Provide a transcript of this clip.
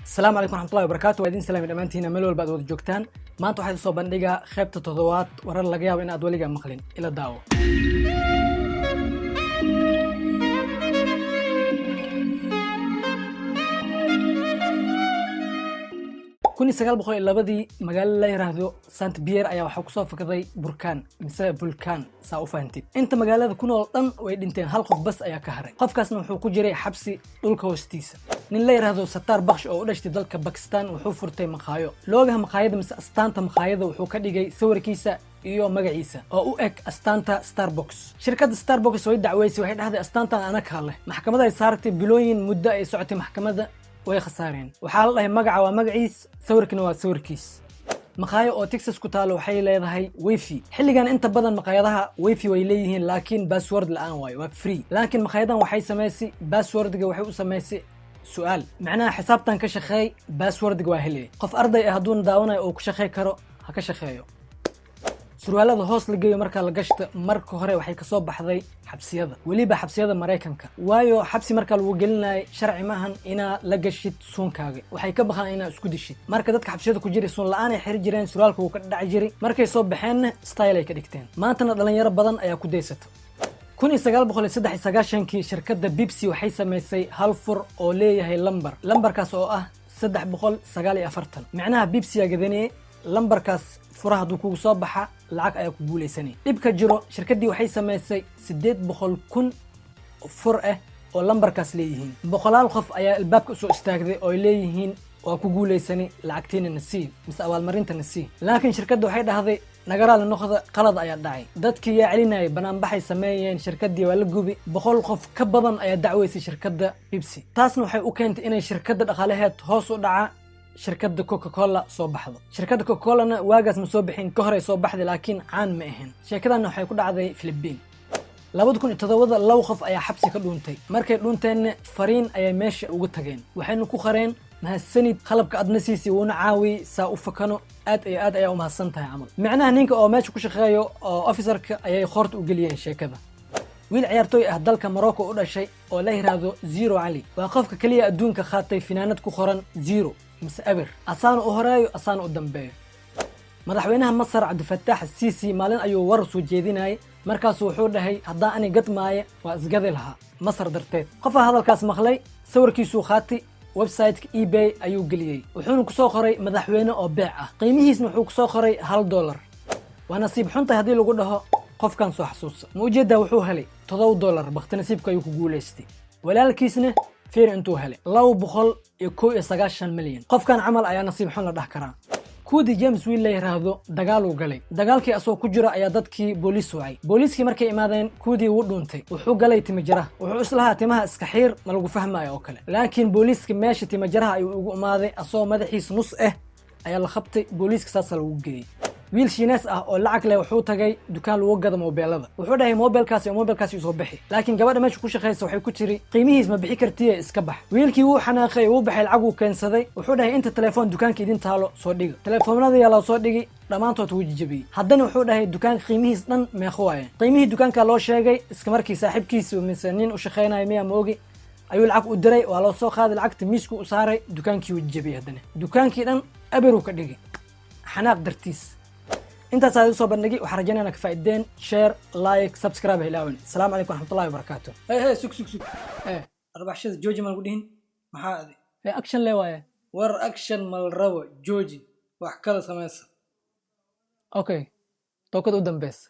Asalaamu calaykum waraxmatullahi wabarakatu. Waa idin salaami dhammaantiina meel walba aad wada joogtaan. Maanta waxaa soo bandhigaa qaybta toddobaad, warar laga yaabo in aad weligaa maqlin. Ila daawo. 1902-dii magaalo la yiraahdo Saint Pierre ayaa waxaa kusoo fakday burkaan mise vulkaan, saa u fahantid. Inta magaalada ku nool dhan way dhinteen, hal qof bas ayaa ka haray. Qofkaasna wuxuu ku jiray xabsi dhulka hoostiisa. Nin la yiraahdo Satar Baksh oo u dhashtay dalka Bakistan wuxuu furtay maqaayo. Loogaha maqaayada mise astaanta maqaayada wuxuu ka dhigay sawirkiisa iyo magaciisa oo u eg astaanta Starbucks. Shirkadda Starbucks way dacweysay, waxay dhahday astaantan anakaa leh. Maxkamada ay saartay, bilooyin muddo ay socotay maxkamadda, way khasaareen. Waxaa la dhahay magaca waa magaciis, sawirkana waa sawirkiis. Maqaayo oo Texas ku taalo waxay leedahay WiFi. Xilligan inta badan maqaayadaha WiFi way leeyihiin, laakiin password la'aan waayo, waa free. Laakiin maqaayadan waxay samaysay passwordga waxay u samaysay su'aal, macnaha xisaabtan ka shaqeey, passwordga waa helaya. Qof arday ah hadduuna daawanayo oo ku shaqey karo, ha ka shaqeeyo. Surwaalada hoos la geeyo markaa la gashta marka hore waxay kasoo baxday xabsiyada, weliba xabsiyada Maraykanka. Waayo, xabsi markaa lagu gelinaayo sharci maahan inaa la gashid suunkaaga, waxay ka baqaan inaa isku dishid. Marka dadka xabsiyada ku jiray suun la'aan ay xiri jireen, surwaalka wuu ka dhaci jiray. Markay soo baxeenna style ay ka dhigteen. Maantana dhalinyaro badan ayaa ku daysata. 1993-kii shirkadda Pepsi waxay samaysay hal fur oo leeyahay lambar, lambarkaas oo ah 349. Micnaha Pepsi aa gadanayay lambarkaas. Furaha hadduu kugu soo baxa, lacag ayaa ku guulaysanay. Dhibka jiro, shirkaddii waxay samaysay 800,000 fur ah oo lambarkaas leeyihiin. Boqolaal qof ayaa albaabka usoo istaagday oo ay leeyihiin waa ku guulaysanay, lacagtiina na sii mise abaalmarinta na sii. Laakiin shirkadda waxay dhahday nagaraali noqda, qalad ayaa dhacay. Dadkii yaa celinayay banaanbaxay sameeyeen, shirkaddii waa la gubi. 100 qof ka badan ayaa dacweysay shirkadda Pepsi. Taasna waxay u keentay inay shirkadda dhaqaalaheed hoos u dhaca, shirkadda Coca Cola soo baxdo. Shirkadda Coca Colana waagaas ma soo bixin, ka horey soo baxday, laakiin caan ma ahayn. Sheekadanna waxay ku dhacday Philibiin. 2007-da laba qof ayaa xabsi ka dhuuntay. Markay dhuunteenna fariin ayay meesha ugu tageen, waxayna ku qareen: "Mahadsanid, qalabka adna siisay wuuna caawiyey saa u fakano, aad iyo aad ayaa u mahadsan tahay" camal. Micnaha ninka oo meesha ku shaqeeyo oo officerka ayay qoorta u geliyeen sheekada. Wiil ciyaartooy ah dalka Morocco u dhashay oo la yiraahdo Zero Cali waa qofka keliya adduunka qaatay finaanad ku qoran zero mise aber, asaana u horeeyo, asaana u dambeeyo. Madaxweynaha Masar Cabdifataax Siisi maalin ayuu war soo jeedinayay. Markaasu wuxuu dhahay: "Haddaa ani gadmaaya waa isgadi lahaa Masar darteed." Qofaa hadalkaas maqlay, sawirkiisuu qaatay, websiteka eBay ayuu geliyey, wuxuuna kusoo qoray madaxweyne oo beec ah. Qiimihiisna wuxuu kusoo qoray $1. Waa nasiib xuntahay haddii lagu dhaho qofkan soo xasuusa. Ma ujeedaa? Wuxuu helay $7, bakti nasiibka ayuu ku guulaystay. Walaalkiisna fiir intuu helay, 291 milyan. Qofkan camal ayaa nasiib xun la dhah karaa. Kuudi James wiil la yiraahdo dagaaluu galay. Dagaalkii asoo ku jira ayaa dadkii booliis wacay. Booliiskii markay imaadeen, Kuudii wuu dhuuntay, wuxuu galay timajaraha. Wuxuu islahaa timaha iska xiir, ma lagu fahmaayo oo kale. Laakiin booliiska meesha timajaraha ayuu ugu imaaday, asoo madaxiis nus ah ayaa la qabtay. Booliiska saasaa lagu geeyey. Wiil Shiinees ah oo lacag leh wuxuu tagay dukaan lagu gado moobeelada. Wuxuu dhahay mobilkaas iyo mobilkaas isoo bixi. Laakiin gabadha meesha ku shaqaysa waxay ku tiri: "Qiimihiis ma bixi kartiye, iska bax." Wiilkii wuu xanaaqay, wuu baxay, lacag wuu keensaday. Wuxuu dhahay: "Inta telefoon dukaanka idin taalo soo dhiga." Telefoonada yaa loo soo dhigi, dhammaantood wuu jijabiyey. Haddana wuxuu dhahay: "Dukaanka qiimihiis dhan meeqo waaye?" Qiimihii dukaanka loo sheegay. Iska markii saaxiibkiisa mise nin u shaqaynayo miya ma ogi ayuu lacag u diray. Waa loo soo qaaday lacagta, miisku u saaray, dukaankii wuu jijabiyey. Haddana dukaankii dhan aberuu ka dhigay xanaaq dartiis. Intaas aad usoo bandhigay, waxaan rajaynaya ka faa'iideen. Share, like, subscribe ha ilaawin. Asalaamu calaykum waraxmatullahi wabarakaatu. Hey hey, sug sug sug. Eh. Arbaxshada jooji ma lagu dhihin? Maxaa adi? Eh, action le waaye. War action ma la rabo, jooji, wax kala samaysa. Okay, tookada u dambeysa.